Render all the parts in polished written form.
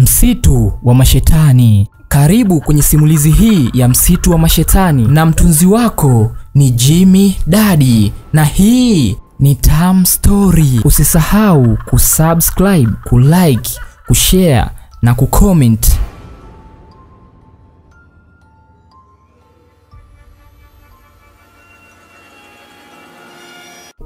Msitu wa Mashetani. Karibu kwenye simulizi hii ya Msitu wa Mashetani, na mtunzi wako ni Jimmy Daddy, na hii ni Tam Story. Usisahau kusubscribe, kulike, kushare na kucomment.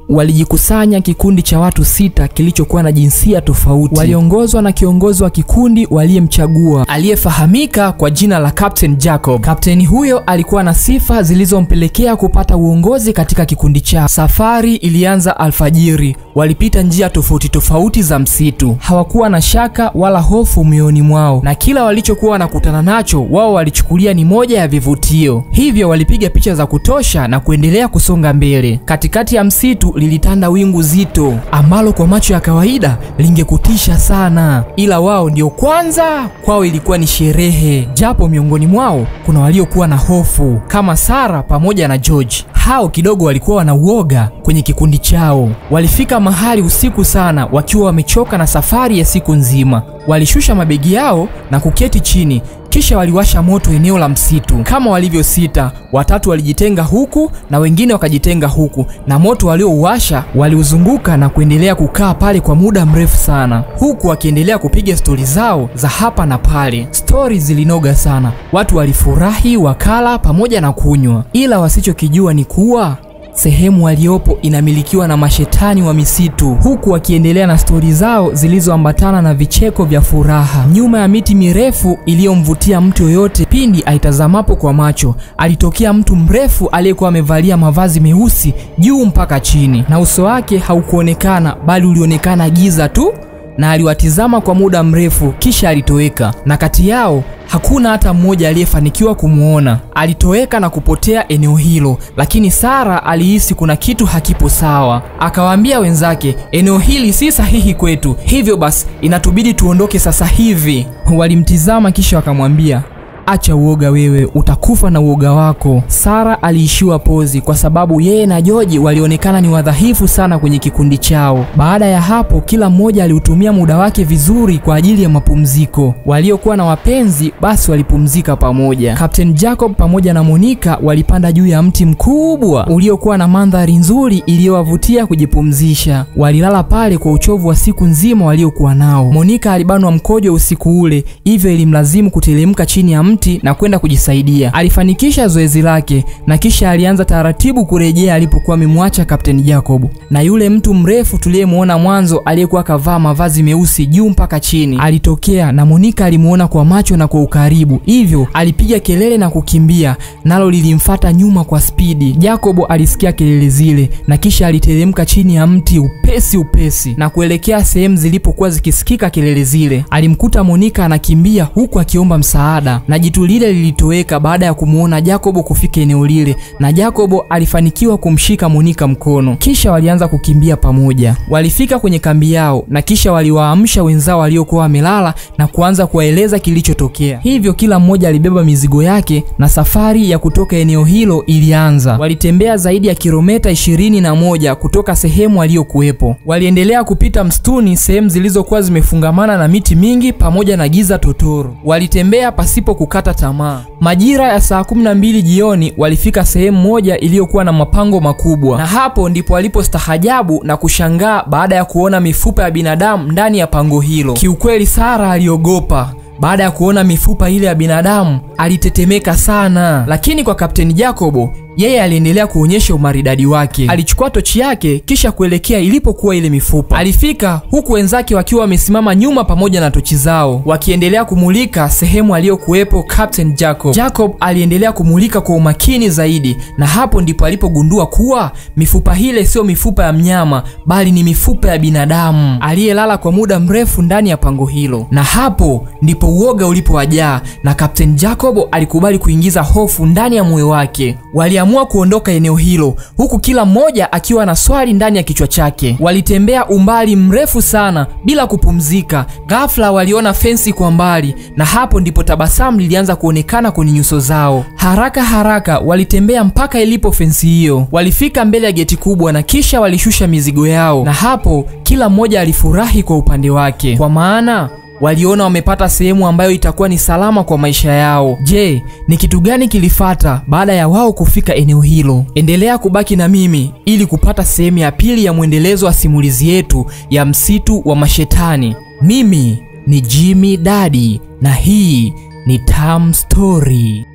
Walijikusanya kikundi cha watu 6 kilichokuwa na jinsia tofauti. Waliongozwa na kiongozi wa kikundi waliyemchagua, aliyefahamika kwa jina la Captain Jacob. Captain huyo alikuwa na sifa zilizompelekea kupata uongozi katika kikundi chao. Safari ilianza alfajiri. Walipita njia tofauti tofauti za msitu. Hawakuwa na shaka wala hofu mioyoni mwao, na kila walichokuwa wanakutana nacho wao walichukulia ni moja ya vivutio. Hivyo walipiga picha za kutosha na kuendelea kusonga mbele. Katikati ya msitu lilitanda wingu zito ambalo kwa macho ya kawaida lingekutisha sana, ila wao ndio kwanza, kwao ilikuwa ni sherehe. Japo miongoni mwao kuna waliokuwa na hofu kama Sara pamoja na George. Hao kidogo walikuwa wanauoga kwenye kikundi chao. Walifika mahali usiku sana wakiwa wamechoka na safari ya siku nzima. Walishusha mabegi yao na kuketi chini, kisha waliwasha moto eneo la msitu. Kama walivyo 6, watatu walijitenga huku na wengine wakajitenga huku, na moto waliouwasha waliuzunguka na kuendelea kukaa pale kwa muda mrefu sana, huku wakiendelea kupiga stori zao za hapa na pale. Stori zilinoga sana, watu walifurahi, wakala pamoja na kunywa. Ila wasichokijua ni kuwa sehemu waliopo inamilikiwa na mashetani wa misitu, huku wakiendelea na stori zao zilizoambatana na vicheko vya furaha. Nyuma ya miti mirefu iliyomvutia mtu yoyote pindi aitazamapo kwa macho, alitokea mtu mrefu aliyekuwa amevalia mavazi meusi juu mpaka chini, na uso wake haukuonekana bali ulionekana giza tu, na aliwatizama kwa muda mrefu kisha alitoweka. Na kati yao hakuna hata mmoja aliyefanikiwa kumuona. Alitoweka na kupotea eneo hilo, lakini Sara alihisi kuna kitu hakipo sawa. Akawaambia wenzake, eneo hili si sahihi kwetu, hivyo basi inatubidi tuondoke sasa hivi. Walimtizama kisha wakamwambia, acha uoga wewe, utakufa na uoga wako. Sara aliishiwa pozi kwa sababu yeye na George walionekana ni wadhaifu sana kwenye kikundi chao. Baada ya hapo kila mmoja aliutumia muda wake vizuri kwa ajili ya mapumziko. Waliokuwa na wapenzi basi walipumzika pamoja. Captain Jacob pamoja na Monica walipanda juu ya mti mkubwa uliokuwa na mandhari nzuri iliyowavutia kujipumzisha. Walilala pale kwa uchovu wa siku nzima waliokuwa nao. Monica alibanwa mkojo usiku ule, hivyo ilimlazimu kuteremka chini ya mti na kwenda kujisaidia. Alifanikisha zoezi lake na kisha alianza taratibu kurejea alipokuwa amemwacha Captain Jacob. Na yule mtu mrefu tuliyemuona mwanzo aliyekuwa kavaa mavazi meusi juu mpaka chini alitokea, na Monica alimuona kwa macho na kwa ukaribu, hivyo alipiga kelele na kukimbia, nalo lilimfuata nyuma kwa spidi. Jacob alisikia kelele zile na kisha aliteremka chini ya mti upesi upesi na kuelekea sehemu zilipokuwa zikisikika kelele zile. Alimkuta Monica anakimbia huku akiomba msaada, na jitu lile lilitoweka baada ya kumuona Jacobo kufika eneo lile, na Jacobo alifanikiwa kumshika Monica mkono. Kisha walianza kukimbia pamoja. Walifika kwenye kambi yao na kisha waliwaamsha wenzao waliokuwa wamelala na kuanza kuwaeleza kilichotokea. Hivyo kila mmoja alibeba mizigo yake na safari ya kutoka eneo hilo ilianza. Walitembea zaidi ya kilomita 21 kutoka sehemu waliokuwepo. Waliendelea kupita msituni, sehemu zilizokuwa zimefungamana na miti mingi pamoja na giza totoro. Walitembea pasipo kukata tamaa. Majira ya saa 12 jioni walifika sehemu moja iliyokuwa na mapango makubwa, na hapo ndipo walipostahajabu na kushangaa baada ya kuona mifupa ya binadamu ndani ya pango hilo. Kiukweli Sara aliogopa. Baada ya kuona mifupa ile ya binadamu alitetemeka sana, lakini kwa Captain Jacobo yeye aliendelea kuonyesha umaridadi wake. Alichukua tochi yake kisha kuelekea ilipokuwa ile mifupa. Alifika huku wenzake wakiwa wamesimama nyuma pamoja na tochi zao, wakiendelea kumulika sehemu aliyokuwepo Captain Jacob. Jacob aliendelea kumulika kwa umakini zaidi, na hapo ndipo alipogundua kuwa mifupa ile sio mifupa ya mnyama, bali ni mifupa ya binadamu aliyelala kwa muda mrefu ndani ya pango hilo. Na hapo ndipo uoga ulipowajaa, na Captain Jacob alikubali kuingiza hofu ndani ya moyo wake. Waliamua kuondoka eneo hilo, huku kila mmoja akiwa na swali ndani ya kichwa chake. Walitembea umbali mrefu sana bila kupumzika. Ghafla waliona fensi kwa mbali, na hapo ndipo tabasamu lilianza kuonekana kwenye nyuso zao. Haraka haraka walitembea mpaka ilipo fensi hiyo. Walifika mbele ya geti kubwa na kisha walishusha mizigo yao, na hapo kila mmoja alifurahi kwa upande wake, kwa maana Waliona wamepata sehemu ambayo itakuwa ni salama kwa maisha yao. Je, ni kitu gani kilifata baada ya wao kufika eneo hilo? Endelea kubaki na mimi ili kupata sehemu ya pili ya mwendelezo wa simulizi yetu ya Msitu wa Mashetani. Mimi ni Jimmy Daddy na hii ni Tam Story.